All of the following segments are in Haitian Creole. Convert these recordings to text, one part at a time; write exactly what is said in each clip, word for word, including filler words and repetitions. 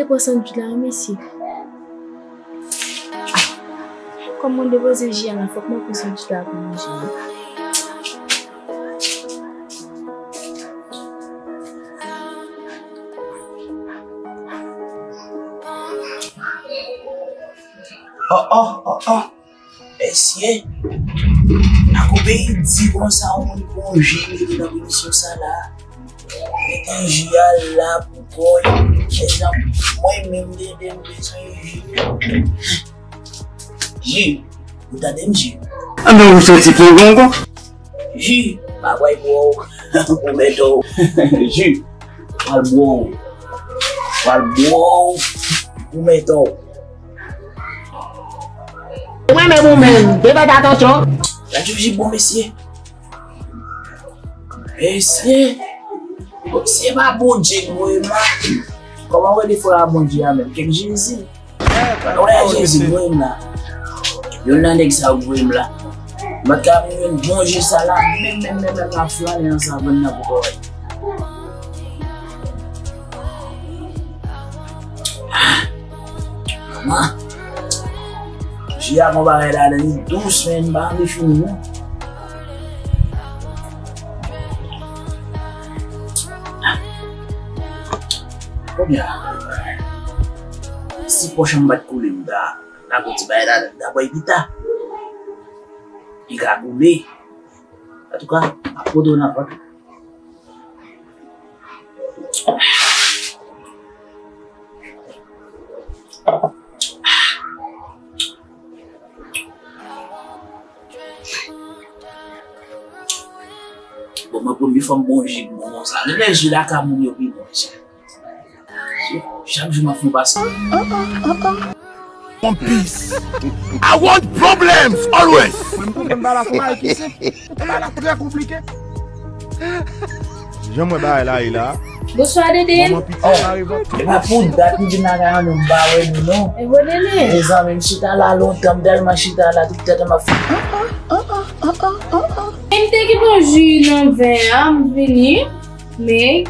Te pran sandwich la, wi, mesye. Ah, kòm mwen depoze ji a la, fòk mwen pran sandwich la pou manje. Oh, oh, oh, oh. Mesye, nan kou peyi di konsa, yon moun pran ji mete nan pinisyon sa la. Mete ji a la pou kò l. Mezanmi, mwen menm Dede m bezwen ji. Ji, ou tande m, Ji? Anben ou soti pou ou ankò? Ji, pa pral bwè w pou mete w. Ji, pral bwè w. Pral bwè w pou mete w. Mwen menm ou menm, te fè atansyon. Gade yon ji bon mesye. Mesye. Se pa Bondye k voye m la. Kòman w rele frè a Bondye a menm? Kèk Jezi. Frè Jezi k voye m la. Youn nan nèg sa yo k voye m la. M pa t ka vin jwenn bon ji sa la. Menm, menm, menm, menm la flannen an savann nan pou kò. Ah! Manman! Ji a gon bagay ladan, li dous, men m pa anvi fini, non. Ah! Kounye a, si pòch an m pa t koule, m ta, ta gon ti bagay ladan, m ta bwè pita. Li ka koule. Antouka, m ap pote w nan vant. Bon, mwen premye fwa m bon ji bon konsa. Lè ji lakay moun yo pi bon, mesye. Chak jou m ap fè yon pase. One piece. I want problems always. Mwen m konprann bagay la se yon bagay ki senp. Bagay la trè konplike. Jan m wè bagay la ye la. Bonswa, Dede. Manman pitit la revòlte. E pa pou dat m vin lakay an non, m pa wè nou non. E bon, Dede. Mezanmi, m chita la lontan, m tèlman chita la, tout tèt m ap fè. E m te kite yon ji nan vè a, m vini. Men.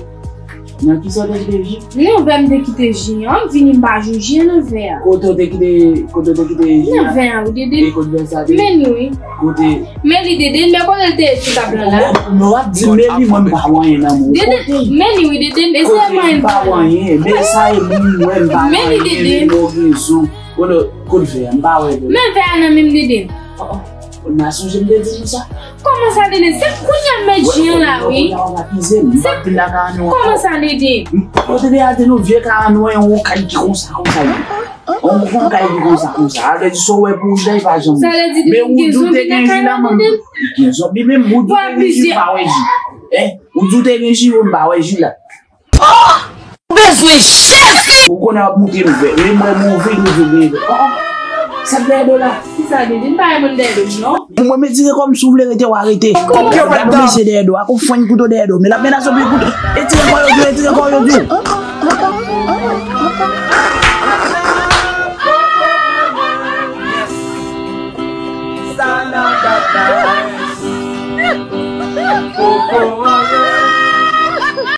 Nan kisa w te kite ji? Nan vè m te kite ji an, m vini m pa jwenn ji an nan vè a. Kote w te kite, kote w te kite ji an? Nan vè a, wi, Dede. E kote vè sa te ye? Men li, wi. Kote? Men li, Dede, men kote l te ye sou tab lan la? Men w ap di men li, mwen m pa wè anyen nan men w. Dede, men li, wi, Dede, men se mwen m pa wè anyen. Men sa e moun mwen m pa wè anyen, men m gen rezon. Kote, kote vè a? M pa wè vè a. Men vè a nan men m, Dede. Oh, oh. Ou pa sonje m te di nou sa? Kòman sa, Dede? Se kounye a m met ji an la, wi. Kounye a w ap akize m. M p ap vin lakay an nou ankò. Kòman sa, Dede? Bon, Dede a di nou vye kay an nou an, yon kay ki konsa, konsa, wi. Yon, yon kay ki konsa, konsa. Sa vle di, sa w wè pou ou, li pa janm. Sa vle di, Dede, gen zonbi nan kay la, Dede? Gen zonbi, menm ou di w te gen ji, m pa wè ji. Hein? Ou di w te gen ji, m pa wè ji la. Oh! Ou bezwen Jezi! Ou konnen w ap moute m vè. Men mwen move, move, move. Oh, oh. Sa k dèyè do la? Kisa, Dede? M pa renmen dèyè do m, non. Pou mwen, men tire kò m, si w vle rete, w a rete. Gad yon mesye dèyè do a, ap fwenn kouto dèyè do. Men l ap menace w, pil kouto. Retire kò yo di w, retire kò yo di w.